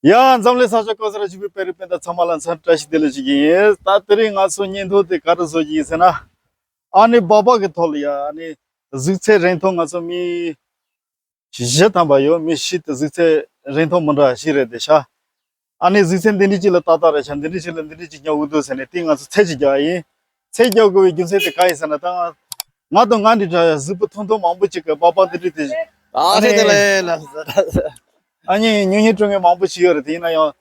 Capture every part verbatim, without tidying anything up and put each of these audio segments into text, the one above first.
ཡ། འཛམ་གླིང་ས་ཕྱོགས་གང་སར་བཞུགས་པའི་བོད་རིགས་སྤུན་ཟླ་ཚང་མ་ལ་འཚམས་བཀྲ་ཤིས་བདེ་ལེགས་ཞུ་གི་ཡིན། ད་དེ་རིང་ང་ཚོ་བརྙན་ཐུང་དེ་ག་རེ་བཟོ་གི་ཡིན་ཟེར་ན། ཨ་ནི་སྦག་སྦག་གི་ཐོག་ལ་ཡ། ཨ་ནི་གཟུགས་ཚད་རིང་ཐུང་ང་ཚོ་མི་བཞི་ཐམ་པ་ཡོད། མི་བཞི་དེ་གཟུགས་ཚད་རིང་ཐུང་མི་འདྲ་བཞི་རེད་དེ་ཤ། ཨ་ནི་གཟུགས་ཚད་འདི་འདྲ་ཅིག་ལ་ཏག་ཏག་རེད་ཤག་འདི་འདྲ་ཅིག་ལ་འདི་འདྲ་ཅིག་ཉོ་དགོས་འདུག་ཟེར་ནས་དེ་ང་ཚོ་ཚད་ཅིག་རྒྱག་ཡིན། ཚད་རྒྱག་དགོས་པའི་རྒྱུ་མཚན་དེ་ག་ཡིན་ཟེར་ན། ད་ང་ང་དང་ང་འདྲ་འདྲ་གཟུགས་པོ་ཐུང་ཐུང་མང་པོ་ཅིག་གིས་སྦག་སྦག་འདི་འདྲ་དེ། ཨ་ཨ་རེད་དེ་ནི་ལས་ལ། ཨ་ནི་ཉུང་ཉུང་སྤྲོད་མཁན་མང་པོ་ཅིག་ཡོད་རེད། དེ་ཡིན་ན་ཡང་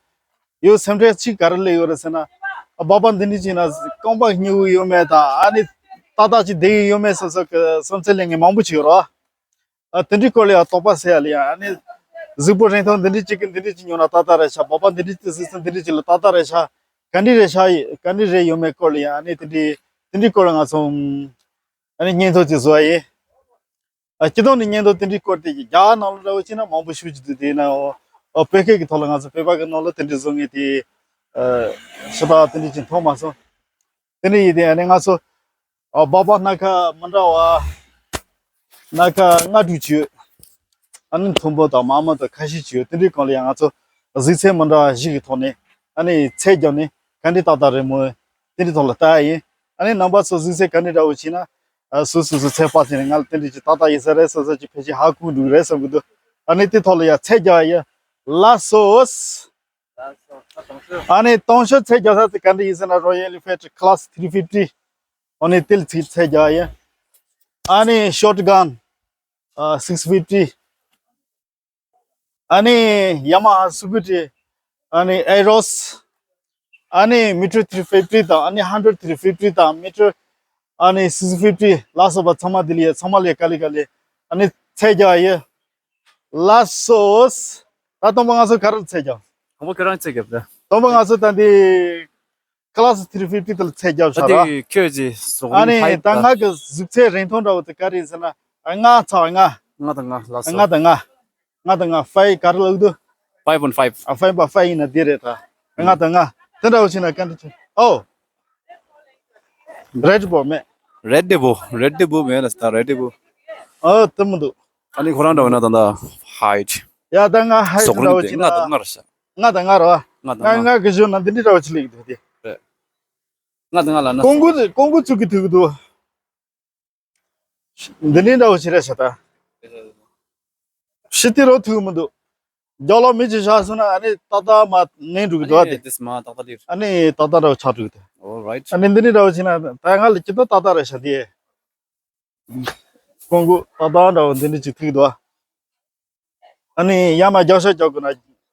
ཡོད་སེམས་ཁྲལ་ཅིག་ག་རེ་སླེབས་ཡོད་རེད་ཟེར་ན། སྦག་སྦག་འདི་འདྲ་ཅིག་ན་རྐང་པ་སྙི་བོ་ཡོད་མེད་དང་། ཨ་ནི་ཏག་ཏག་ཅིག་བསྡད་ཡོད་མེད་བསམ་བསམ་གི་བསམ་ཚུལ་སླེབས་མཁན་མང་པོ་ཅིག་ཡོད་རེད། ཨ། དེ་འདྲའི་སྐོར་ལ་ཡང་དོགས་པ་སེལ་ཡ་ལ་ཡང་། ཨ་ནི་གཟུགས་པོ་རིང་ཐུང་འདི་འདྲའི་གཅིག་གིས་འདི་འདྲའི་གཅིག་ཉོ་ན་ཏག་ཏག་རེད་ཤག་སྦག་སྦག་འདི་འདྲའི་གཅིག་གཟུགས་ཚད་འདི་འདྲའི་གཅིག་ལ་ཏག་ཏག་རེད་ཤག་ག་འདྲ་རེད་ཤག་ག་འདྲ་རེད་ཡོད་མེད་སྐོར་ལ་ཡང་། ཨ་ནི་དེ་འདྲའི་དེ་འདྲའི་སྐོར་ལ་ང་ཚོ་ཨ་ནི་བརྙན་ཐུང་ཅིག་བཟོ་ཡ་ཡིན། ཨ། སྤྱིར་བཏང་ནས་བརྙན་ཐུང་དེ་འདྲའི་སྐོར་དེ་རྒྱ་གར་ནང་ལ་འདྲ་བོ་བྱས་ན་མང་པོ་ཞེ་ཅིག་འདུག་དེ་ཡིན་ན་ཨོ་ཨོ་བོད་སྐད་ཀྱི་ཐོག་ལ་ང་ཚོ་བོད་པ་གི་ནང་ལ་དེ་འདྲའི་བཟོ་མཁན་དེ། ཨ། ཞེ་དྲག་དེ་འདྲའི་ཅིག་མཐོང་མ་སོང་། དེ་འདྲ་ཡིན་དེ། ཨ་ནི་ང་ཚོ། ཨ། སྦག་སྦག་སྣ་ཁ་མི་འདྲ་བ། སྣ་ཁ་ལྔ་དྲུག་ཅིག་ཡོད། ཨ་ནི་མཐོན་པོ་དང་དམའ་མོ་དང་ཁ་ཤས་ཅིག་ཡོད། དེ་འདྲའི་སྒང་ལ་ཡང་ང་ཚོ་གཟུགས་ཚད་མི་འདྲ་བ་བཞི་གི་ཐོག་ནས་ཨ་ནི་ཚད་བརྒྱབ་ནས་ག་འདྲའི་ཏག་ཏག་རེད་མོད། དེ་འདྲའི་ཐོག་ལ་ལྟ་ཡ་ཡིན། ཨ་ནི་རྣམ་པ་ཚོ་གཟུགས་ཚད་ག་འདྲ་འདྲ་བོ་བྱས་ན། ཨ། སོ་སོ་སོ་ཚད་དཔག་ཚད་ནས་ང་ལ་དེ་འདྲ་ཅིག་ཏག་ཏག་ཡིན་ས་རེད་བསམ་ས་ཅིག་ཕལ་ཆེར་ཧ་གོ་འགྲོ་གི་རེད་བསམ་གི་འདུག་ཨ་ནི་དེ་ཐོག་ལ་ཡ་ཚད་རྒྱག་ཡ་ཡིན། ལགས་སོ། ཨ་ནི་དང་ཤོས་ཚད་རྒྱག་ས་དེ་ག་འདྲ་ཡིན་ཟེར་ན། Royal Enfield Classic three fifty། ཨ་ནི་དེ་ལ་ཚད་རྒྱག་ཡ་ཡིན། ཨ་ནི་Shotgun ཨ་six fifty། ཨ་ནི་Yamaha Super T། ཨ་ནི་Aeros། ཨ་ནི་Metro three fifty དང་། ཨ་ནི་Hunter three fifty དང་། Metro། ཨ་ནི་six fifty ལ་སོགས་པ་ཚང་མ་དེ་ལ་ཡ། ཚང་མ་ལ་ཡ་ག་ལེ་ག་ལེ་ཨ་ནི་ཚད་རྒྱག་ཡ་ཡིན། ལགས་སོ། ད་སྟོན་པ་ང་ཚོ་ག་རེ་ཚད་རྒྱག་དང་པོ་ཁྱོད་རང་ཚད་རྒྱབ་ད། སྟོན་པ་ང་ཚོ་ད་འདི་Classic three fifty དེ་ལ་ཚད་རྒྱབ་ད་བཞག་ར། དེ་ཁྱོད་ཀྱི་ཟོག་ཨ་ནི་ཕ་ཡི་ད་ད། ང་གི་གཟུགས་ཚད་རིང་ཐུང་འདྲ་བོ་དེ་ག་རེ་ཡིན་ཟེར་ན། ཨ། ལྔ་ཚེག་ལྔ། ལྔ་དང་ལྔ། ལགས་སོ། ལྔ་དང་ལྔ། ལྔ་དང་ལྔ། five ག་རེ་ལབ་འདུག five point five། ཨ། five by five ཡིན་ན་འདི་རེད་ད། ལྔ་དང་ལྔ། དེ་འདྲ་བོ་བྱས་ན་ག་འདྲ་བྱུང་། ཨོ། Red Bull མེད། Red Bull། Red Bull མེད་ལ་ད་Red Bull། ཨ། དེ་མི་འདུག་ཨ་ནི་ཁོ་རང་འདྲ་བོ་ན་ད་ད་height། ཡ། ད་ང་height ཟོག་འདྲ་རིང་བོ་དེ་བྱས་ན། ལྔ་དང་ལྔ་རེད་ཤག་ལྔ་དང་ལྔ་རེད་བ། ལྔ་དང་ལྔ། ང་ང་གི་གཞུང་ན་འདི་འདྲ་འདྲ་བོ་ཅིག་སླེབས་ཀྱི་འདུག་དེ། རེད། ལྔ་དང་ལྔ་ལ་ན། ཀོང་ཀུ་ཀོང་ཀུ་བཙུགས་ཀྱི་ཐུག་གི་འདུག་འདི་འདྲའི་འདྲ་བོ་ཞིག་རེད་ཤག་ད། ཤི་ཏི་རོ་ཐུག་མི་འདུག་རྒྱབ་ལོགས་མི་ཅིག་བཞག་སོང་ན་ཨ་ནི་ཏག་ཏག་མར་མནན་འགྲོ་གི་འདུག་ཨ། དེ་དེས་མ་ཏག་ཏག་ལིར། ཨ་ནི་ཏག་ཏག་འདྲ་བོ་ཆགས་འགྲོ་གི་འདུག All right། ཨ་ནི་འདི་འདྲའི་འདྲ་བོ་བྱས་ན་ད་ང་ལ་ཅི་ཏག་ཏག་ཏག་རེད་ཤག་དེ། ཀོང་ཀུ་ཏག་ཏག་འདྲ་བོ་འདི་འདྲའི་ཅིག་ཐུག་འདུག་ཨ། ཨ་ནི་ཡར་མར་རྒྱབ་ཤ་རྒྱག་དགོས་ན་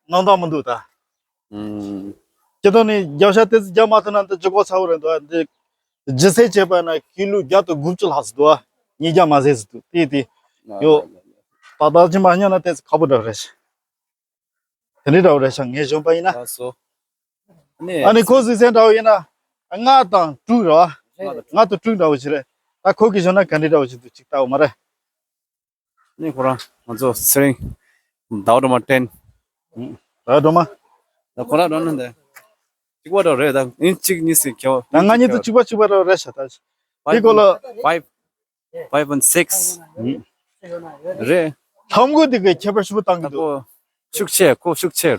སྣང་དག་མི་འདུག་ད། ཨུམ། སྤྱིར་བཏང་ནས་རྒྱབ་ཤ་དེ་ཚོ་རྒྱག་མ་ཐུབ་ན་འདི་ལྗིད་ཁོག་ཚ་བོ་རེད་འདུག་ཨ། འདི་ལྗིད་ཚད་བྱས་པ་ན་ཀི་ལོ་བརྒྱ་དང་དགུ་བཅུ་ལྷག་ཙམ་འདུག་ཨ། ཉིས་བརྒྱ་མ་ཟིན་ཙམ་འདུག་དེ་དེ་ཡོད། ཏག་ཏག་ཅིག་མ་ཉོས་ན་དེ་ཚོ་ཁག་པོ་འདྲ་བོ་རེད་ཤག་དེ་འདྲའི་འདྲ་བོ་རེད་ཤག་ངའི་གཞོན་པ་ཡིན་ན། ལགས་སོ། ཨ་ནི་ཁོ་གཟུགས་ཚད་འདྲ་བོ་ཡིན་ན་ལྔ་དང་དྲུག་རེད་བ། ལྔ་དང་དྲུག་འདྲ་བོ་ཞིག་རེད། ད་ཁོ་གི་གཞོན་ན་ག་འདྲའི་འདྲ་བོ་ཞིག་འདུག་ཅིག་ལྟ་འོ་མ་རེད། ནི་ཁོ་རང་ང་ཚོ་ཚེ་རིང་ཟླ་བ་སྒྲོལ་མ་ཊེན། ཟླ་བ་སྒྲོལ་མ། ད་ཁོ་རང་འགྲོ་ན་འདི་གཅིག་པ་འདྲ་རེད། ད་ཨིན་གཅིག་གཉིས་སུ་ཁྱེར། ད་ང་གཉིས་དང་གཅིག་པ་གཅིག་པ་འདྲ་རེད་ཤག་ད་འདི་སྐོར་ལ། Five, five and six། རེད། ལྷམ་གོག་འདི་གི་ཁྱད་པར་ཤུགས་བཏང་གི་འདུག་ཁོ་ཤུགས་ཆེ། ཁོ་ཤུགས་ཆེ།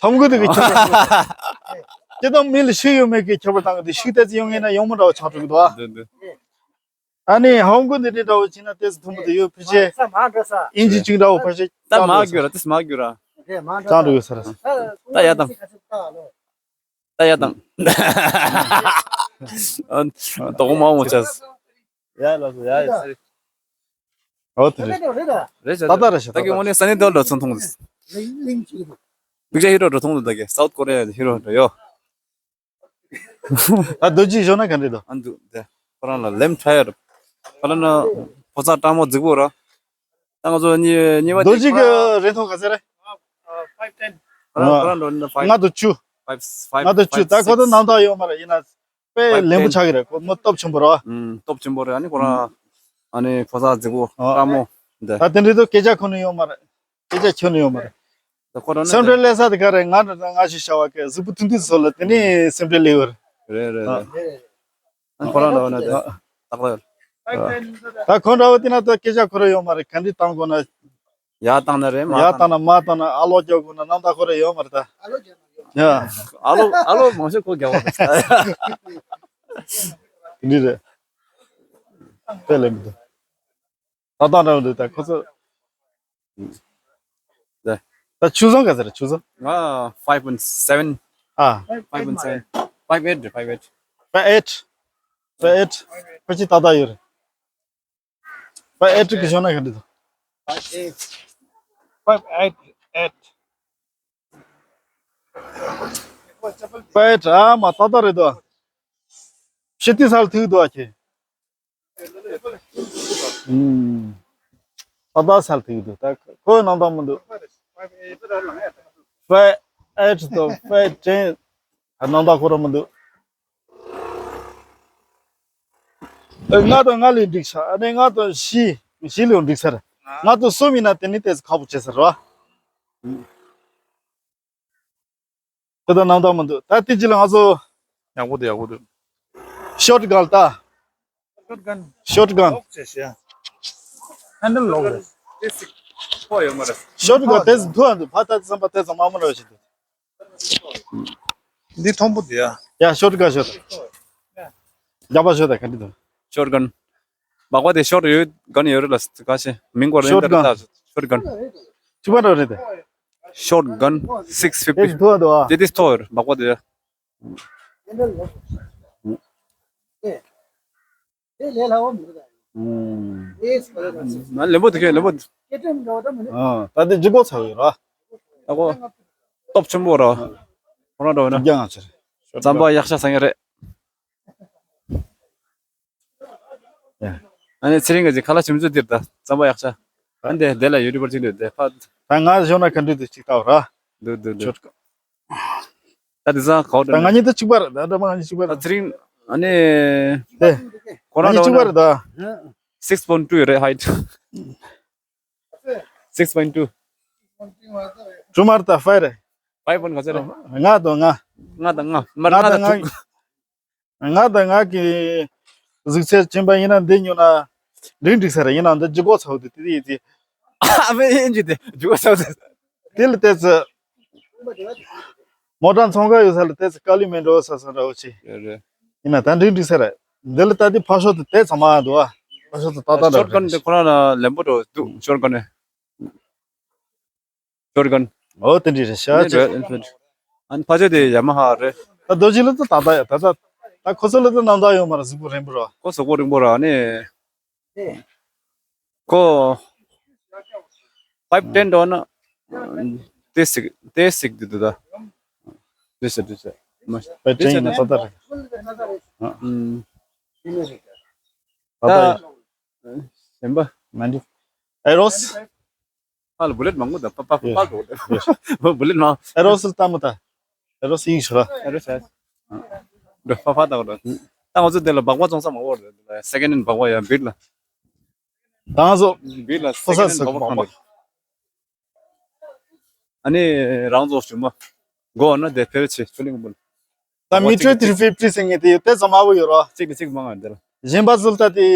ལྷམ་གོག་འདི་གི་ཁྱད་པར་ཤུགས། ཁྱེད་དང་མི་ལ་ཤུགས་ཡོད་མེད་ཀྱི་ཁྱད་པར་བཏང་གི་འདུག་ཤུགས་ཏོག་ཙམ་ཡོད་མཁན་ན་ཡང་མོ་འདྲ་བོ་ཆགས་འགྲོ་གི་འདུག་ཨ། འདི་འདི། ཨ་ནི་ཧོང་ཀོང་འདི་འདྲའི་འདྲ་བོ་བྱས་ན་ཏོག་ཙམ་མཐོན་པོ་དེ་ཡོད། ཕལ་ཆེར་ཨིན་ཇི་གཅིག་འདྲ་བོ་ཕལ་ཆེར་ད་མ་གྱུར་ར། ཏོག་ཙམ་མ་གྱུར་ར། ཅང་འགྲོ་ཡོད་ས་རེད། ད་ཡ་དང་། ད་ཡ་དང་། དོག་མ་མོ་ཆགས། ཡ་ལ་སོ་ཡ་ཡ་སི། ཨོ་དེ་རེད། རེད་ཤག་ད་ད་རེད་ཤག་ད་གི་ད་ད་འོ་ནས་སན་ནི་དེའོལ་འགྲོ་ཚོང་མཐོང་། པིག་ཅར་ཧི་རོ་འགྲོ་མཐོང་འདུག་ད་གི་སའུཐ་ཀོ་རི་ཡ་ཧི་རོ་འགྲོ་ཡོད། ད་རྡོ་རྗེ་བཞོན་ན་ག་འདྲ་འདུག་ཨ་འདུག་དེ་ཁོ་རང་ལ་ལེམ་ཁྲ་ཡོད། ཁོ་རང་ན་ཕོ་གསར་སྤྲང་མོ་རྫིག་པོ་ར། ད་ང་ཚོ་གཉིས་གཉིས་པ་རྡོ་རྗེ་གི་རིན་ཐང་ག་ཚད་རེད། ཁོ་རང་ཁོ་རང་འགྲོ་ན་ཕའིབ། ལྔ་དང་བཅུ། ཕའིབ་ཕའིབ་ལྔ་དང་བཅུ། ད་ཁོ་ཚོ་རྣམ་དག་ཡོད་མ་རེད། ཡིན་ན་དཔེ་ལེན་པོ་ཆགས་ཀྱི་རེད། ཁོ་མོ་སྟོབས་ཆེན་པོ་རེད་བ། ཨུམ། སྟོབས་ཆེན་པོ་རེད། ཨ་ནི་ཁོ་རང་ཨ་ནི་ཕོ་གསར་རྫིག་པོ་ཨ་སྤྲང་མོ་འདི། ད་དེ་འདྲའི་ཚོ་སྐད་ཆ་ཁོ་ན་ཡོད་མ་རེད། སྐད་ཆ་ཁྱོན་ནས་ཡོད་མ་རེད། ད་ཁོ་རང་ན་སེམས་ཁྲལ་སླེབས་ས་དེ་ག་རེད། ང་འདྲ་ང་ཞིག་བྱ་བ་གི་གཟུགས་པོ་ཐུང་ཐུང་ཚོ་ལ་དེ་ནས་སེམས་ཁྲལ་སླེབས་ཡོད་རེད། རེད་རེད་རེད། ཨ། ཁོ་རང་འདྲ་བ་ན་དེ་ཏག་ཏག་ཡོད། ད་ཁོ་འདྲ་བ་དེ་ན་ད་སྐད་ཆ་ཁོ་རང་ཡོད་མ་རེད། ག་འདྲ་བཏང་དགོས་ན། ཡར་བཏང་ན་རེད། མར་ཡར་བཏང་ན་མར་བཏང་ན་ཨ་ལོ་རྒྱག་དགོས་ན་རྣམ་དག་ཁོ་རེ་ཡོད་མ་རེད་ད། ཨ་ལོ་རྒྱག་ན་ཡོད། ཡ། ཨ་ལོ་ཨ་ལོ་མང་ཤོས་ཁོ་རྒྱག་པ་རེད། འདི་རེད། དེ་ལས་མི་འདུག་ད་ལྟ་འདྲ་བོ་འདུག་ད་ཁོ་ཚོ། ད་ཆུ་ཚང་ག་ཚོད་རེད་ཆུ་ཚང་། ང་five point seven. ཨ། Five point seven. Five eight རེད། Five eight. Five eight. Five eight. ཕ་ཅི་ཏག་ཏག་ཡོད་རེད། Five eight གི་ཤོག་ན་ག་འདྲ་འདུག Five eight eight. Five eight ཨ་མ་ཏག་ཏག་རེད་དོ། ཕྱི་ཏི་སལ་ཐུག་དོ་ཨ་ཁྱེད། ཨུམ། ཏག་ཏག་སལ་ཐུག་དོ། ད་ཁོའི་ནང་དང་མི་འདུག Five eight དང་five ten ནང་དང་ཁོ་རང་མི་འདུག་ལྔ་དང་ལྔ་ལས་འགྲིག་ཤག་ཨ་ནི་ལྔ་དང་བཞི། བཞི་ལས་འགྲིག་ས་རེད། ལྔ་དང་གསུམ་ཡིན་ན་དེ་ནི་ཏོག་ཙམ་ཁག་པོ་བྱེད་ས་རེད་བ། དེ་དང་ནང་དང་མི་འདུག་ད་དེ་ཅི་ལ་ང་ཚོ། ཡག་པོ་འདུག་ཡག་པོ་འདུག་ཤོ་ཊི་གན་ལ་ལྟ། Shotgun. Shotgun. Lock བྱས་ཤག་ཧན་ཌལ་ལོག་རེད། ཤོ་ཊི་གན་དེ་ཚོ་མཐོ་བ་འདུག་ཕ་ད་དེ་བསམ་པ་དེ་ཚོ་དམའ་མོ་རེད་བཞིན་འདུག་འདི་མཐོན་པོ་འདི་ཡ། ཡ་ཤོ་ཊི་གན་ཤོ་ཊི། རྒྱག་པ་ཤོ་ཊི་གན་འདི་འདུག Shotgun. སྦག་སྦག་དེ་ཤོ་ཊི་ཡོད་གན་ཡོད་རེད་ལ་ག་ཤེ་མིང་གོ་རེད་ད་རེད་ད། Shotgun. གཅིག་པ་འདྲ་རེད་དེ། Shotgun six fifty. དེ་ཚོ་མཐོ་བ་འདུག་ཨ། དེ་དེ་མཐོ་ཡོད་རེད་སྦག་སྦག་དེ། ང་ལེན་པོ་དེ་ཁྱོད་ལེན་པོ། ཨ་ད་དེ་ལྗིད་ཁོག་ཚ་བོ་ཡོད་ར། ཨ་ཁོ། སྟོབས་ཆེན་པོ་ར། ཁོ་རང་འགྲོ་བས་ན། རྒྱ་ང་ཚར། རྩམ་པ་ཡག་ཤ་ཟ་ངེས་རེད། ཨ་ནི་ཚེ་རིང་གི་ཁ་ལག་ཆུ་མཛོད་འདིར་ད་རྩམ་པ་ཡག་ཤ། ཨ་འདི་དེ་ལ་ཡུ་ཊུབ་པར་ཅིག་འདུག་དེ་ཕ། ད་ང་ཞོག་ན་ག་འདྲ་འདུག་ཅིག་ལྟ་བ་ར། འདུག་འདུག་འདུག་ད་དེ་ཚང་ག་བ་ད་ང་གཉིས་ད་གཅིག་པ་རེད་ད་ད་མ་ང་གཉིས་གཅིག་པ་རེད། ད་ཚེ་རིང་ཨ་ནི། དེ། ཁོ་རང་ང་གཉིས་གཅིག་པ་རེད་ད། Six point two རེད་height. Six point two. གྲུ་མར་ད་five རེད། Five point ག་ཚོད་རེད། ལྔ་དང་ལྔ། ལྔ་དང་ལྔ་མར་ལྔ་ལྔ་དང་དང་ལྔ། དྲུག་ང་དང་ང་གི་གཟུགས་ཚད་ཅན་པ་ཡིན་ན་འདི་ཉོ་ན་འགྲིག་འགྲིག་ས་རེད། ཡིན་ན་འདི་ལྗིད་ཁོག་ཚ་བོ་དེ་དེ་ཡིན་ཏེ། ཨ་མའི་ཨིན་ཇི་དེ་ལྗིད་ཁོག་ཚ་བོ་དེ། དེ་ལ་བལྟས་ཚེ། མོ་ཊ་ཚོང་ཁང་ཡོད་ས་ལ་བལྟས་ཚེ་དཀའ་ལས་མེད་འགྲོ་ས་ས་འདྲ་བོ་ཆེ། རེད་རེད། ཡིན་ན་ད་འགྲིག་འགྲིག་ས་རེད། འདི་ལ་ད་དེ་ཕར་ཕྱོགས་དེ་དེ་ཚང་མ་འདུག་ཨ། ཕར་ཕྱོགས་དེ་ཏག་ཏག་འདྲ་ཤོ་ཊི་གན་དེ་ཁོ་རང་ལ་ལེན་པོ་འགྲོ་འདུག་ཤོ་ཊི་གན་ནས། ཤོ་ཊི་གན། ཨོ་དེ་འདྲ་རེད་ཤག་ཨ་ནི་Royal Enfield། ཨ་ནི་ཕ་ཆོས་དེ་ཡ་མ་ཧ་རེད། ད་རྡོ་རྗེ་ལ་ད་ད་ད་ཡ་ད་ད་ད་ཁོ་ཚོ་ལ་ད་རྣམ་དག་ཡོད་མ་རེད། གཟུགས་པོ་རིང་པོ་ར། ཁོ་གཟུགས་པོ་རིང་པོ་ར་ཨ་ནི། ཁོ། Five ten འགྲོ་ན། དེ་སིག་དེ་སིག་དེ་དུ་ད། དེ་སེ་དེ་སེ། མ། Five ten ཡིན་ན་ད་ད་རེད། ཨ། ཨུམ། ད་ད་ད། གཞན་པ། མ་འདི། ཨེ་རོས། ཕ་ལ་བུ་ལེད་མང་པོ་དང་པ་པ་པ་པ་གོ་དང་། བུ་ལེད་མང་། ཨེ་རོས་ལ་ལྟ་མོ་ད། ཨེ་རོས་ཡིག་ཤོ་ར། ཨེ་རོས་ཨེ། འགྲོ་པ་པ་ད་གོ་འགྲོ། ད་ང་ཚོ་དེ་ལ་སྦག་སྦག་བཙོང་ས་མང་པོ་རེད། སེ་ཀེན་ཧེན་སྦག་སྦག་ཡ་བིད་ལ། ད་ང་ཚོ་བིད་ལ་ཕོ་ས་སེ་ཀེན་ཧེན་སྦག་སྦག་གང་པ། ཨ་ནི་རང་ཚོ་ཞུ་མ། གོ་ན་དེ་ཕེབས་ཆེ་ཆུ་ལིང་བུ་ལ། ད་མི་ཊར་ཐི་རི་ཕིབ་ཊི་ཟེར་མཁན་དེ་དེ་ཙམ་དམའ་བོ་ཡོད་རོ། གཅིག་གི་གཅིག་མང་ང་དེ་ལ། གཞན་པ་ཚོ་ལ་ད་དེ་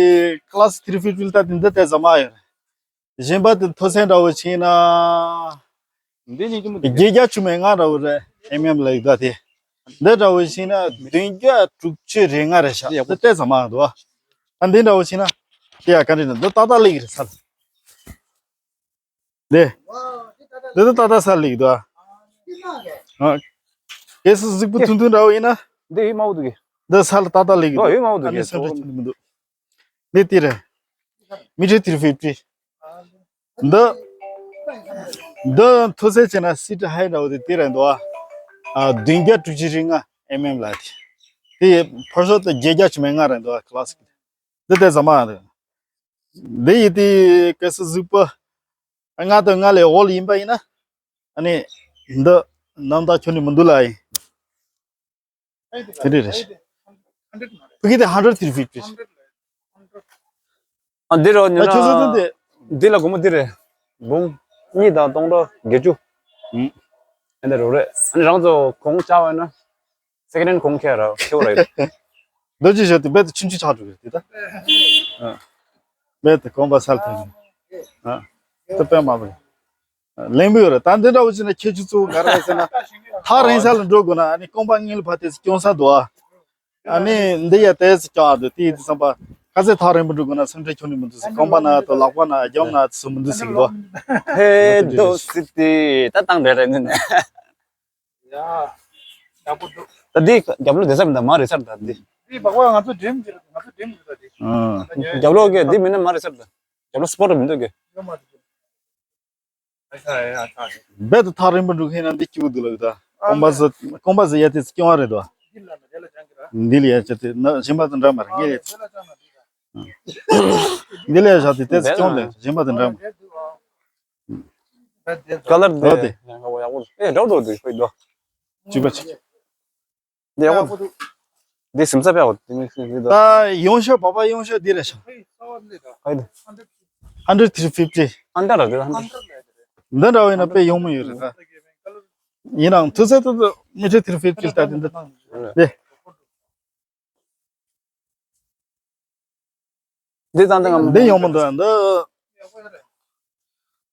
ཀ་ལ་སི་ཐི་རི་ཕིབ་ཊི་ལ་ད་དེ་འདི་དེ་ཙམ་དམའ་ཡོད་རེད། གཞན་པ་དེ་མཐོ་ཚད་འདྲ་བོ་ཕྱིན་ན། འདི་ནི་ཅི་མོ་བརྒྱད་བརྒྱ་བཅུ་མེད་ལྔ་འདྲ་བོ་རེད། ཨེམ་ཨེམ་ལ་ཡོད་ད་དེ། འདི་འདྲ་བོ་ཕྱིན་ན་བདུན་བརྒྱ་དྲུག་ཅུ་རེ་ལྔ་རེད་ཤག་འདི་ཡག་པོ་དེ་ཙམ་མང་འདུག་ཨ་འདི་འདྲ་བོ་ཕྱིན་ན། དེ་ཡ་ག་འདྲ་ན་འདི་ཏག་ཏག་ལེགས་རེད་ས། འདི། འདི་ད་ཏག་ཏག་ས་ལེགས་འདུག་ཨ། ཨ། གལ་སྲིད་གཟུགས་པོ་ཐུང་ཐུང་འདྲ་བོ་ཡིན་ན། འདི་ཡིད་དམའ་བོ་འདུག་གི། འདི་ས་ལ་ཏག་ཏག་ལེགས་འདུག་ཡིད་དམའ་བོ་འདུག་གི། ཨ་ནི་སེམས་ཁྲལ་བྱེད་མི་འདུག་འདི་དེ་རེད། མི་ཊར་ཐི་རི་ཕིབ་ཊི། འདི། འདི་མཐོ་ཚད་བྱས་ན་སི་ཊི་ཧའི་འདྲ་བོ་དེ་དེ་རེད་འདུག་ཨ། ཨ་བདུན་བརྒྱ་དྲུག་ཅུ་རེ་ལྔ་ཨེམ་ཨེམ་ལ་དེ། དེ་ཕར་ཕྱོགས་དེ་བརྒྱད་བརྒྱ་བཅུ་མེད་ལྔ་རེད་འདུག་ཨ་ཀ་ལ་སི་ཀི། འདི་དེ་ཟ་མ་རེད། འདི་ཡི་དེ་གལ་སྲིད་གཟུགས་པོ། ལྔ་དང་ལྔ་ལས་འོག་ལ་ཡིན་པ་ཡིན་ན། ཨ་ནི། འདི། རྣམ་དག་ཁྱོན་ནས་མི་འདུག་ལ་ཡིན། དེ་འདྲ་རེད། ཕ་གི་དེ་ཧན་ཌེ་ཌི་ཐི་རི་ཕིབ་ཊི་རེད། ཨ་འདི་རོ་ཉོ་ན། ཁྱོད་ཚོ་དེ་འདི་ལ་སྒོར་མོ་འདི་རེད། འབུམ་གཉིས་དང་སྟོང་ཕྲག་བརྒྱད་ཅུ། ཨ་འདི་རོ་རེད། ཨ་ནི་རང་ཚོ་གོང་བཅག་པ་ན། སེ་ཀེན་ཧེན་གོང་ཁེ་ར་ཁེ་བོ་ར་ཡོད། རྡོ་རྗེ་ཞོ་དེ་རྦད་དེ་ཆུང་ཆུང་ཆགས་འགྲོ་གི་རེད་དེ་ད། རྦད་དེ་གོང་པ་སལ་ཐེངས། ཨ་དེ་དཔེ་མ་བུ། ལེན་པོ་ཡོད་རེད། ད་འདི་འདྲ་བོ་ཅིག་ན་ཁྱད་ཆོས་གཙོ་བོ་ག་རེ་རེད་ཟེར་ན། ཐག་རིང་ས་ལ་འགྲོ་དགོས་ན་ཨ་ནི་རྐང་པ་གཉིས་ལ་ཕར་ཏོག་ཙམ་རྐྱོང་ས་འདུག་ཨ། ཨ་ནི་འདི་ཡ་ཏོག་ཙམ་རྐྱོང་ཨ་འདུག་དེ་ཡིན་དུས་ཙམ་པ་ག་ཚོད་ཐག་རིང་པོ་འགྲོ་དགོས་ན་སེམས་ཁྲལ་ཁྱོན་ནས་མི་འདུག་ཟེར། རྐང་པ་ན་ཡ་ཏོག་ལག་པ་ན་ཡ་རྒྱབ་ན་ཡ་ཏོག་ཙམ་མི་འདུག་ཟེར་གི་འདུག་ཧེ་འདུག་སི་ཏི་ད་བཏང་འདྲ་རེད་ནི་ནས། ཡ། ཡག་པོ་འདུག་ད་འདི་རྒྱབ་ལོགས་བསྡད་ས་མི་འདུག་མར་རེད་ས་རེད་ད་འདི། འདི་སྦག་སྦག་ང་ཚོ་འགྲིམ་གྱི་རེད། ང་ཚོ་འགྲིམ་གྱི་རེད་ད་འདི། ཨང་། རྒྱབ་ལོགས་ཀྱི་འདི་མིན་ན་མར་རེད་ས་རེད་ད། རྒྱབ་ལོགས་སི་པོ་ཊི་མི་འདུག་གི། ཡོད་མ་རེད། རྦད་དེ་ཐག་རིང་པོ་འགྲོ་མཁན་ན་འདི་སྐྱིད་པོ་འདུག་ལབ་ད། རྐང་པ་ཟ་རྐང་པ་ཟ་ཡ་དེ་སྐྱོ་བ་རེད་དོ། འདི་ལ་ཡ་ཅི་དེ་ན་གཞན་པ་དང་འདྲ་མ་རེད་ངས། འདི་ལ་ཡ་བཞག་དེ་དེ་སྐྱོ་ལེ་གཞན་པ་དང་འདྲ་མ། ཀ་ལར་འདི་ཡག་པོ་ཡག་པོ་ཨེ་འདྲ་འདྲ་འདུག་ཁོས་འདུག་གཅིག་པ་གཅིག་འདི་ཡག་པོ་འདུག་འདི་སིམ་ཚ་པའོ་འདི་མི་འདི་འདུག་ད་ཡོང་ཤོག་པ་པ་ཡོང་ཤོག་འདི་རེད་ཤག་ཧའི་འདི། Hundred three fifty། ཨན་ཏ་ར་འདི་ཧན་འདི་འདྲ་བས་ན་དཔེ་ཡོང་མི་ཡོད་རེད་ད། ཡིན་ནའང་དུས་ཚོད་དུ་མི་ཁྲི་ཐིར་ཕིབ་ཅིག་ལྟ་དེ་འདི་དེ། འདི་ཙང་དེ་ང་འདི་ཡོང་མི་འདུག་འདི།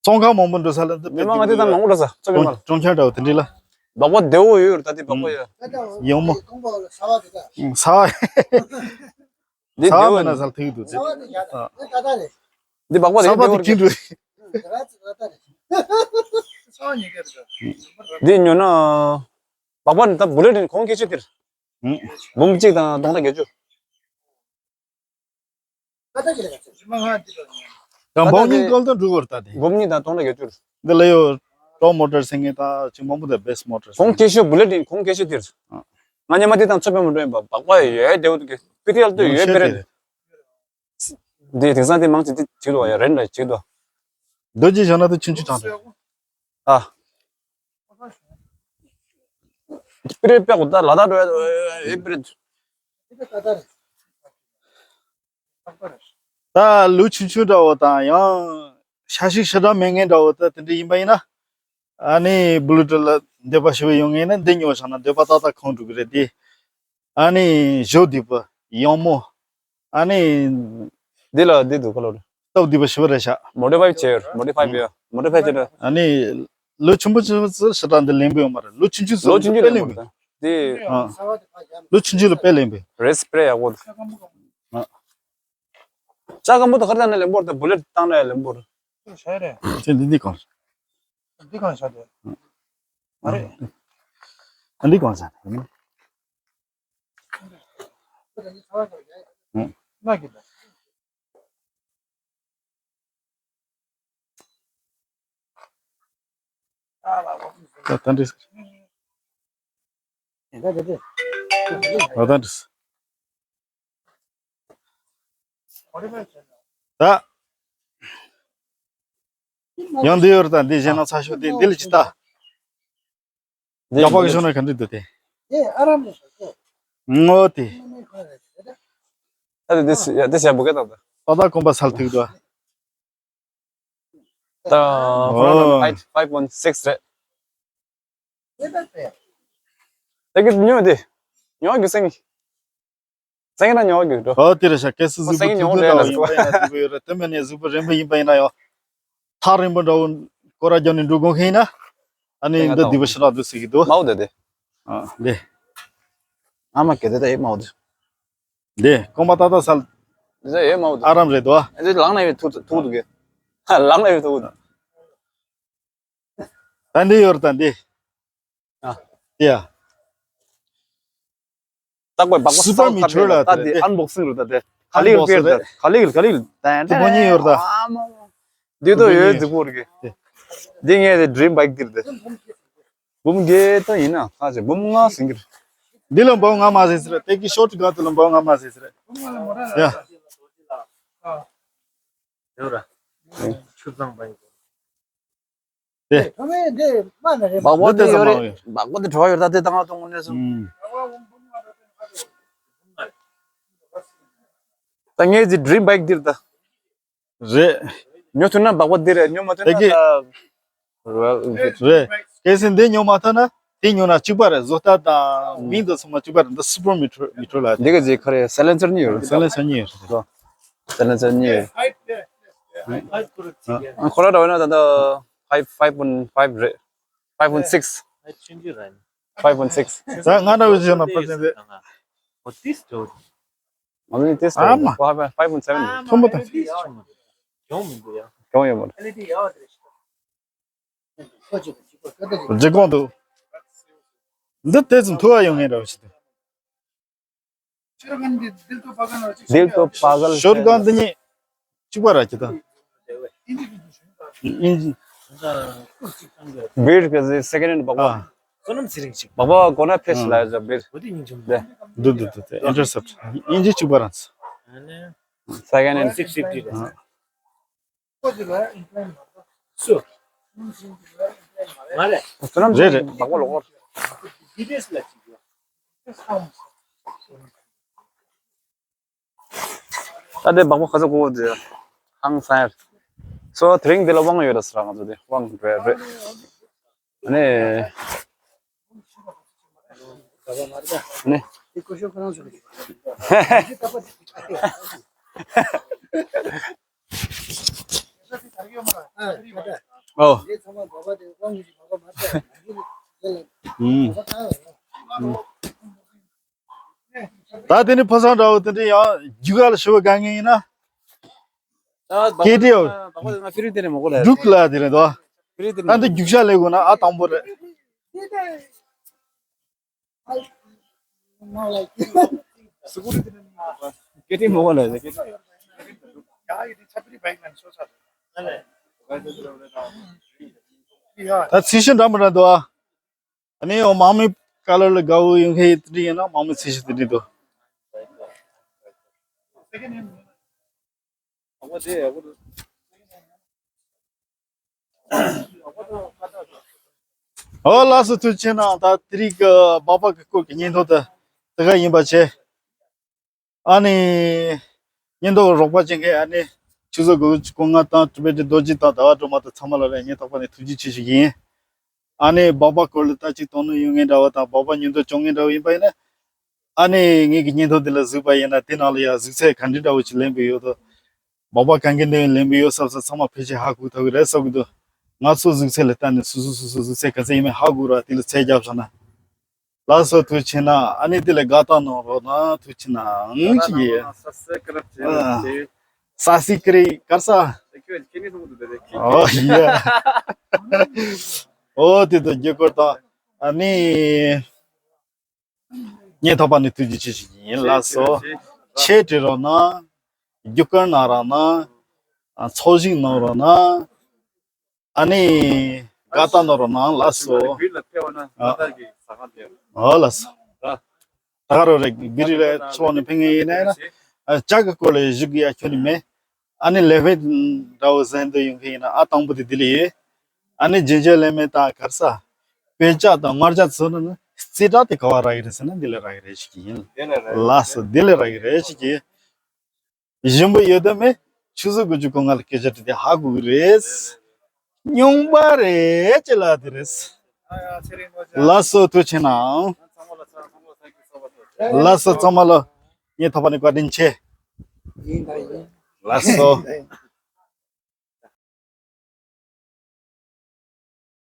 ཙོང་ཁ་མང་པོ་འགྲོ་ས་ལ་འདི་མི་མང་ང་དེ་ཙང་མང་པོ་འགྲོ་ས་ཙོ་གི་མ་ལ། གྲོང་ཁྱེར་འདྲ་བོ་དེ་འདྲི་ལ། སྦག་སྦག་བདེ་བོ་ཡོད་རེད་ད་དེ་སྦག་སྦག་ཡོད། ཡོང་མོ། ས་བ། འདི་ས་བ་བདེ་བོ་མེད་ན་ས་ལ་ཐུག་འདུག་དེ། འདི་སྦག་སྦག་ས་བ་དེ་དེ་འདྲི་གིན་འགྲོ། འདི་ཉོ་ན། སྦག་སྦག་ནི་ད་བུ་ལེ་ཊི་གོང་ཁེ་ཆེ་དེར། འབུམ་གཅིག་དང་སྟོང་ཕྲག་བརྒྱད་ཅུ། ཡང་འབུམ་གཉིས་བཀོལ་དུ་འགྲོ་བར་ལྟ་སྟེ། འབུམ་གཉིས་དང་སྟོང་ཕྲག་བརྒྱད་ཅུ། འདི་ལ་ཡོད། ཊོབ་མོ་ཊར་ཟེར་མཁན་དང་ཅིག་མང་པོ་འདུག་བེ་སི་མོ་ཊར་ཟེར་གོང་མཁན། ཁེ་ཤོས་བུ་ལེ་ཊི་གོང་ཁེ་ཤོས་དེར། ང་ཉི་མ་དེ་དང་ཚོད་དཔག་མི་འགྲོ་ཡིན་པ་སྦག་སྦག་ཡོད་བདེ་བོ་འདུག་གི་པི་ཏི་ཨེལ་ལྟོས་ཡོད་པེ་རེད། འདི་དེང་སང་དེ་མང་ཆེ་དེ་བྱེད་དོ་ཡ་རེད་འདྲ་བྱེད་དོ། རྡོ་རྗེ་བཞག་ན་དེ་ཆུང་ཆུང་དྲགས་འདུག་ཨ། པི་རེ་པེ་གོ་ད་ལ་དྭགས་འགྲོ་ཡ་ཨེ་པི་རེ། ད་ལུག་ཆུང་ཆུང་འདྲ་བོ་དང་ཡང་ཤ་ཤིག་ཤ་འདྲ་མེད་མཁན་འདྲ་བོ་ད་དེ་འདྲ་ཡིན་པ་ཡིན་ན། ཨ་ནི་བུ་ལུ་ཊུ་ལ་འདོད་པ་ཞེ་པོ་ཡོང་ངེས་ན་འདི་ཉོ་བཞག་ན་འདོད་པ་ཏག་ཏག་ཁོང་འགྲོ་གི་རེད་དེ། ཨ་ནི་ཞོ་སྡིག་པ་ཡང་མོ། ཨ་ནི། འདི་ལ་འདི་འདུག་ག་ལོ། སྟབས་བདེ་པོ་ཞེ་པོ་རེད་ཤག་མོ་ཌི་ཕའི་བྱས་ཡོད། མོ་ཌི་ཕའི་བྱས་ཡོད། མོ་ཌི་ཕའི་བྱས་ཡོད། ཨ་ནི། ལོ་ཆུང་པོ་ཆུང་པོ་ཚོ་ཞེ་དྲག་འདི་ལེན་པོ་ཡོད་མ་རེད། ལོ་ཆུང་ཆུང་ཚོ་ལོ་ཆུང་ཆུང་དཔེ་ལེན་པོ་ཡོད། འདི། ཨ། ལོ་ཆུང་ཆུང་ལ་དཔེ་ལེན་པོ་ཡོད། རེད་སི་པི་རེ་ཡག་པོ་འདུག་ཨ། ལྕགས་སྒམ་པོ་དང་ཁ་བཏང་ན་ལེན་པོ་རེད། ད་བུ་ལེ་ཊི་བཏང་ན་ཡང་ལེན་པོ་རེད། ཤ་རེད། དེ་འདི་འདི་གང་། འདི་གང་ཤ་དེ། མ་རེད། ཨ་འདི་གང་ཤ་དེ། ཨ། ན་གི་ད། ད་ད་འདྲི། ད་ད་འདྲི། ད། ཡང་འདི་ཡོད་རེད་ད། འདི་གཞན་ན་ཚ་ཤོག་འདི་འདི་ལ་ཅི་ལྟ། འདི་ཡག་པོ་གི་ཤོག་ན་ག་འདྲི་འདུག་དེ། དེ་ཨ་རམ་རེད་ཤག་ངོ་དེ། ཨ་དེ་དེ་ཡ་དེ་ཞག་བུ་ག་དང་ད། ཏག་ཏག་གོམ་པ་སལ་ཐུག་འདུག་ད་ཁོ་རང་ཨོ། ཧའིཊ་ཕའིབ་པོའིན་སིགས་རེད། དེ་གི་ཉོ་དེ། ཉོ་གི་སེང་། སེང་ན་ཉོ་གི་འགྲོ། ཨོ་དེ་རེད་ཤག་གལ་སྲིད་གཟུགས་པོ་སེང་ཉོ་ཐུང་ཐུང་འདྲ་འདྲ་བ་ཡིན་པ་ཡིན་ན་འགྲིག་གི་ཡོད་རེད། དེ་མིན་ནས་གཟུགས་པོ་རན་པོ་ཡིན་པ་ཡིན་ན་ཡང་། ཐག་རིང་པོ་འདྲ་བོ་སྐོར་ར་རྒྱབ་ནས་འགྲོ་དགོས་མཁན་ཡིན་ན། ཨ་ནི་སེང་ང་འདི་བདེ་པོ་ཞེ་དྲག་འདུག་ཟེར་གི་འདུག་མའོ་དེ་དེ། ཨ་དེ། ཨ་མ་གེ་དེ་ད་ཨེ་མའོ་དེ། དེ་རྐང་པ་ཏག་ཏག་སལ། དེ་ད་ཨེ་མའོ་དེ། ཨ་རམ་རེད་དོ། ཨ་དེ་ལངས་ན་ཡོད་ཐུག་ཐུག་འདུག་གི་ལངས་ན་ཡོད་ཐུག་འདུག་ད་འདི་ཡོད་རེད་ད་འདི། ཨ། དེ་ཡ། ད་ཁོས་སྦག་སྦག་སུ་པར་མི་ཊར་ལ་ད་དེ་ཨན་བོག་སིང་རེད་ད་དེ། ག་ལེ་གི་པེར་ད། ག་ལེ་གི་ག་ལེ་གི་ད་དེ་ཁོ་གཉིས་ཡོད་རེད་ད། འདི་ཏོ་ཡོད་འདི་པོ་རེད་གི། འདི་ངའི་དེ་ཌྲིམ་བྷའིཀ་འདི་རེད་དེ། འབུམ་བརྒྱད་ད་ཡིན་ན་ཁ་ཆེ་འབུམ་ལྔ་ཟིན་གི་རེད། འདི་ལ་འབུམ་ལྔ་མ་ཟིན་ཟེར་རེད། དེ་གི་ཤོར་ཊི་ག་དེ་ལ་འབུམ་ལྔ་མ་ཟིན་ཟེར་རེད། ཡ། ཡོད་ར། ཆུ་གཙང་པ་ཡིན། དེ། སྦག་སྦག་དེ་ཡོད་རེད། སྦག་སྦག་དེ་བྲོ་བ་ཡོད་ད་དེ་དང་ང་ཐོང་ངོ་ནས་སོང་། ད་ངས་ཅི་ཌྲིམ་བྷའིཀ་འདིར་ད། རེད། ཉོ་ཐུབ་ན་སྦག་སྦག་འདི་རེད། ཉོ་མ་ཐུབ་ན་ད། རེད། གལ་སྲིད་འདི་ཉོ་མ་ཐུབ་ན་དེ་ཉོ་ན་གཅིག་པ་རེད། བཟོ་ལྟ་དང་མིང་དང་ཚང་མ་གཅིག་པ་རེད། འདི་སུ་པར་མི་ཊར་མི་ཊར་ལ་འདི་ག་ཅི་ག་རེ་སའི་ལེན་སར་གཉིས་ཡོད་རེད། སའི་ལེན་སར་གཉིས་ཡོད་རེད། སའི་ལེན་སར་གཉིས་ཡོད། ཁོ་ར་འདྲ་བ་ན་ད་ལྟ། five, five point five རེད། five point six. five point six. ད་ང་འདྲ་བོ་ཞིག་ན་པར་སེན་ཊི། ཨ་མ། five point seven. མཐོན་པོ་དང་། གྱོང་ཡོད་མ་རེད། རྗེས་གོང་དུ། འདི་དེ་ཙམ་ཐུ་བ་ཡོང་ངེས་འདྲ་བོ་ཞིག་འདུག། दिल तो पागल। ཤོར་གང་འདི་ཉིད་གཅིག་པ་ར་ཅི་ད། ཨིན་ཇི། बीट के second hand बाबा। ཨ། बाबा को ना फेस लाया जब बीट। འདུག་འདུག་འདུག་འདུག། ཨིན་ཊར་སེབཊ། ཨིན་ཇི་གཅིག་པ་ར། second hand. ཨ། རེད་རེད། ད་དེ་སྦག་སྦག་ཁ་ཚ་གོ་དེ་ཧང་སང་ཡར། སོ་དེ་རིང་འདི་ལ་དབང་ཡོད་ར་ཟེར་ང་ཚོ་དེ་དབང་རེད་རེད། ཨ་ནི། ཨ་ནི། ཨོ། ཨུམ། ད་དེ་ནི་ཕོ་སང་འདྲ་བོ་དེ་འདྲ་ཡང་རྒྱུག་ག་ལ་ཞུ་བ་དཀའ་ངལ་ཡིན་ན། སྐད་དེ་ཡོད། འབྲུག་ལ་དེ་རེད་དོ། ད་འདི་རྒྱུག་ཤ་ལས་དགོས་ན་ཨ་དང་པོ་རེད། ད་ཚིག་ཤིང་འདྲ་མི་འདྲ་འདུག་ཨ། ཨ་ནི་འོ་མང་མི་ཀ་ལར་ལ་དགའ་བོ་ཡོང་མཁན་ཡིན་དེ་འདྲ་ཡིན་ན་མང་མི་ཚིག་ཤིང་དེ་འདྲ་འདུག། ཨོ་ལགས་སོ་ཐུགས་རྗེ་ཆེ་གནང་། ད་དེ་རིང་གི་སྦག་སྦག་གི་སྐོར་གྱི་སྙན་ཐོ་དེ་དེ་ག་ཡིན་པ་བྱས། ཨ་ནི། སྙན་ཐོ་རོགས་པ་བྱེད་མཁན་ཨ་ནི། ཆུ་ཚོད་དགུ་དགུ་ང་དང་ཊི་བེ་ཊི་རྡོ་རྗེ་དང་ཟླ་བ་སྒྲོལ་མ་དང་ཚང་མ་ལ་རེ་སྙིང་ཐག་པ་ནས་ཐུགས་རྗེ་ཆེ་ཞུ་གི་ཡིན། ཨ་ནི་སྦག་སྦག་སྐོར་ལ་ལྟ་ཅིག་གཏོང་ནི་ཡོད་མཁན་འདྲ་བ་དང་སྦག་སྦག་ཉིན་ཐོ་སྐྱོང་མཁན་འདྲ་བ་ཡིན་པ་ཡིན་ན། ཨ་ནི་ངེད་ཀྱི་སྙན་ཐོ་འདི་ལ་གཟིགས་པ་ཡིན་ན་དེ་ནང་ལ་ཡང་གཟིགས་ཚད་ག་འདྲ་འདྲ་བོ་ཅིག་ལེན་པའི་ཡོད་དོ། སྦག་སྦག་གང་གི་འདྲ་ལེན་པའི་ཡོད་བསམ་ས་ཚང་མ་ཕལ་ཆེར་ཧ་གོ་ཐུབ་ཀྱི་རེད་བསམ་གྱི་འདུག། ང་ཚོ་གཟིགས་ཚད་ལ་བལྟས་ནས་སོ་སོ་སོ་སོ་གཟིགས་ཚད་ག་ཚད་ཡིན་མིན་ཧ་གོ་ར་དེ་ལ་ཚད་རྒྱབ་བཞག་ན། ལགས་སོ་ཐུགས་རྗེ་ཆེ་གནང་། ཨ་ནི་དེ་ལ་དགའ་རྟགས་གནང་རོགས་གནང་ཐུགས་རྗེ་ཆེ་གནང་ཞུ་གི་ཡིན། ཨ། ས་སི་ཀི་རི་གར་ས། ཨོ་ཡ། ཨོ་དེ་དང་རྒྱུ་སྐོར་དང་། ཨ་ནི། སྙིང་ཐག་པ་ནས་ཐུགས་རྗེ་ཆེ་ཞུ་གི་ཡིན་ལགས་སོ། ཆེད་བྲིས་རོགས་གནང་། རྒྱུ་སྐར་གནང་རོགས་གནང་། ཨ། ཚོགས་ཞུགས་གནང་རོགས་གནང་། ཨ་ནི་དགའ་རྟགས་གནང་རོགས་གནང་ལགས་སོ། ཨ། ཨོ་ལགས་སོ། ད་ག་རང་རེད། བི་རི་ལ་ཚོགས་ནས་ཕེབས་མཁན་ཡིན་ན་ཡིན་ན། ཨ། ལྕགས་ཀྱི་སྐོར་ལ་བཞུགས་ཡ་ཁྱོན་ནས་མེད། ཨ་ནི་ལེ་ཕེ་འདྲ་བོ་ཟེར་འདོད་ཡོང་མཁན་ཡིན་ན་ཨ་དང་པོ་དེ་འདི་ལ་ཡོད། ཨ་ནི་རྗེས་འཇལ་ལེ་མེ་དང་གར་ས། དཔེ་ལྕགས་དང་དམར་ལྕགས་ཚོ་ནི་རྩེ་གྲ་དེ་ག་བ་རག་གི་རེད་ཟེར་ན་འདི་ལ་རག་གི་རེད་ཞུ་གི་ཡིན། ལགས་སོ་འདི་ལ་རག་གི་རེད་ཞུ་གི། ཞིམ་པོ་ཡོད་དམ་མེད། ཆུ་ཚོད་དགུ་བཅུ་གོ་ལྔ་ལ་སྐད་ཆ་དྲིས་ཏེ་ཧ་གོ་གི་རེད། རྙོང་པ་རེད་ཅེས་ལབ་དེ་རེད། ལགས་སོ་ཐུགས་རྗེ་གནང་། ལགས་སོ་ཚང་མ་ལ་སྙིང་ཐག་པ་ནས་བཀའ་དྲིན་ཆེ། ལགས་སོ།